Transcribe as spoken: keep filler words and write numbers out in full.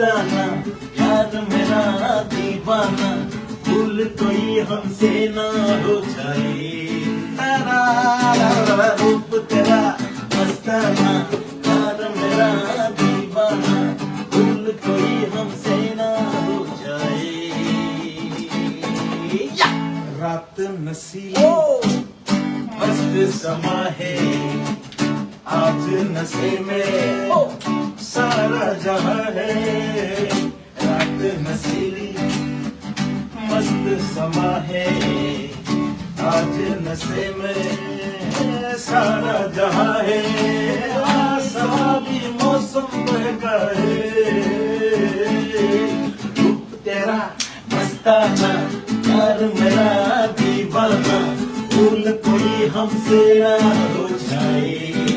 दीवाना, यार मेरा दीवाना, भूल कोई हमसे ना हो जाए। रूप तेरा मस्ताना, यार मेरा दीवाना, भूल कोई हमसे ना हो जाए। या! रात नसीली, मस्त समा है, आज नशे में सारा जहां है। रात नशीली, मस्त समा है, आज नशे में सारा जहां है। आशराबी मौसम बहका है, रूप तेरा मस्ताना, यार मेरा दीवाना, भूल कोई हमसे ना हो जाए।